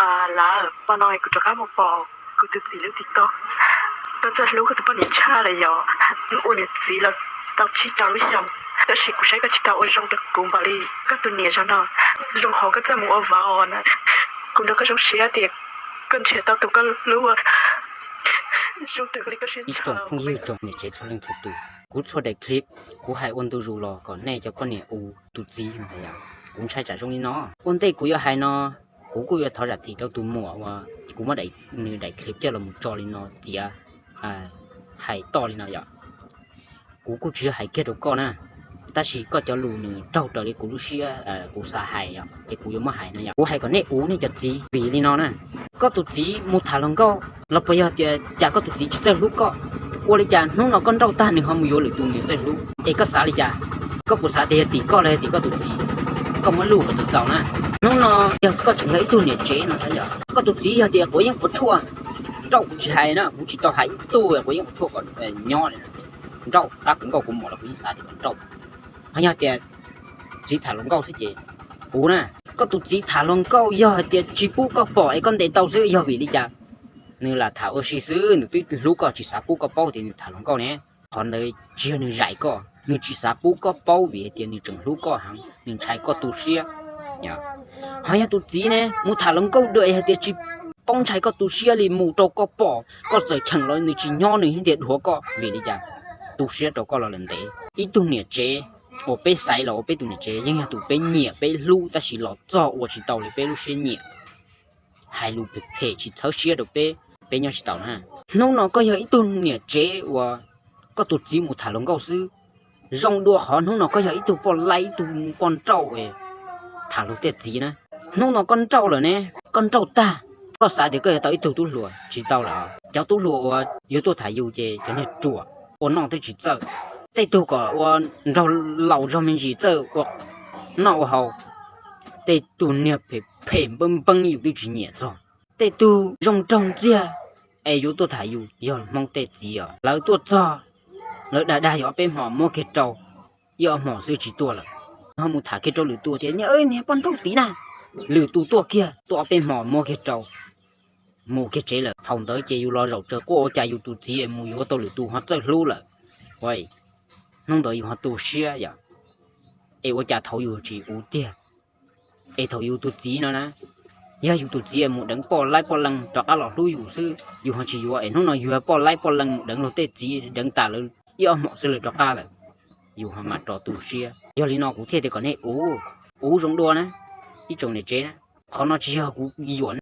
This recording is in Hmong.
Lawm, poj no kuv rov qab mus pom kuv tus txiv lub TikTok. Koj txawj hlub koj tus poj niam tshaj lawm yom. Ua niam txiv los tau tsib rau lub xyoos, tab sis kuv saib koj tsis tau ua zoo rau kuv npaum li koj tus niam zoo no. Zoo qhov koj txawj mus ua vauv na. Kuv nrog koj zoo siab tias koj nrhiav tau tus koj hlub zoo raws li koj siab ntshaw. Phooj ywg tsoom niam tsev txhua leej txhua tus, kuv txhua daim clip kuv hais ua ntu zus los kom nej cov poj niam ua tus txiv no yom. Kuv ntshai tsam zoo li no. Ua ntej kuv yuav hais no, kuv kuj yuav thov zam txim rau tus muam uas kuv muab nws daim clip coj los mus tso li no txiav, hais toj li no yom. Kuv kuj tsis yog hais kiag rau koj na, tab sis koj cov lus nws raug raws li kuv lub siab, kuv xav hais yom, ces kuv yuav muab hais no yom. Kuv hais kom nej ua nej cov txiv vim li no na. Koj tus txiv mus tham hluas nkauj los puas yog tias cas koj tus txiv tsis txawj hlub koj? Ua li cas hnub no koj nrauj tag nws ho mus yuav lwm tus nws txawj hlub? Es koj xav li cas? Koj puas xav tias yog tim koj los yog tim koj tus txiv? Koj muab luj kom txaus txaus na. Hnub no yog koj tseem yog ib tug niam tsev no, koj tus txiv yog tias quav yeeb quav tshuaj, nrauj kuv tsis hais na, kuv tsis tau hais ib tug quav yeeb quav tshuaj kom nyob li. Nrauj qab kuv nkauj kuv muam los kuv yeej xav tias kom nrauj. Ho yog tias txiv tham hluas nkauj xwb ces, kuv na, koj tus txiv tham hluas nkauj yog hais tias tsis pub koj pom es koj ntes tau xwb, yog vim li cas? Nws lam tham ua si xwb, nws twb hlub koj tsis xav pub koj paub tias nws tham hluas nkauj ne. Qhov ntawd tsis yog nws zais koj, nws tsis xav pub koj paub vim hais tias nws tseem hlub koj heev, nws ntshai koj tu siab. Ho yog tus txiv ne mus tham hluas nkauj dua es hais tias tsis paub ntshai koj tu siab li, mus rau koj pom koj txawm cheem los nws tsis nyob, nws yeej tias dhuav koj vim li cas? Tu siab rau koj los lawm ntev. Ib tug niam tsev uas peb xaiv los ua peb tus niam tsev yeej yog tus peb nyiam peb hlub tab sis los txog ua tsis tau li peb lub siab nyiam, hais lus phem phem tsis txhawb siab rau peb, peb nyob tsis tau na. Hnub no koj yog ib tug niam tsev uas koj tus txiv mus tham hluas nkauj xwb, zoo dua qhov hnub no koj yog ib tug poj laib ib tug poj nrauj tham luag tej txiv na. Hnub no koj nrauj lawm ne, koj nrauj tag, koj xav tias koj yuav tau ib tug tub hluas, tsis tau lawm. Cov tub hluas uas yuav tuaj tham yus ces cov niag ruam ua noj twb tsis txawj, tej tug kom ua nraug laus zog me ntsis txawj ua noj ua haus, tej tug niag phem phem npeeb npeeb yus twb tsis nyiam txog. Tej tug zoo nraug ntxiag es yuav tuaj tham yus yog Hmoob tej txiv os. Lawv tuaj txog, lawv dag dag yus ob peb hmo muab kiag rau, ib ob hmo xwb tsis tuaj lawm. Ho mus tham kiag rau lwm tus tias niag poj nrauj tid na, lwm tus tuaj kiag tuaj ob peb hmo muab kiag rau, mus kiag tsev lawm. Thaum ntawd ces yus los zaum tsaws quaj ua cas yus tus txiv es mus yuav tau lwm tus ho txawj hlub lawm. Ua, hnub ntawd yus ho tu siab yom. Es ua cas thaum yus tsis uv tiag, es thaum yus tus txiv no na, yog yus tus txiv es mus deev poj laib poj leej rov qab los hlub yus xwb yus ho tsis yuav, es hnub no yus yog poj laib poj leej mus deev luag tej txiv deev tas lawv ib ob hmos xwb lawv rov qab lawm, yus ho mam rov tu siab. Yog li no kuv thiaj tias kom nej uv, uv zoo dua na, ib tsoom niam tsev na. Qhov no tsis yog kuv yuam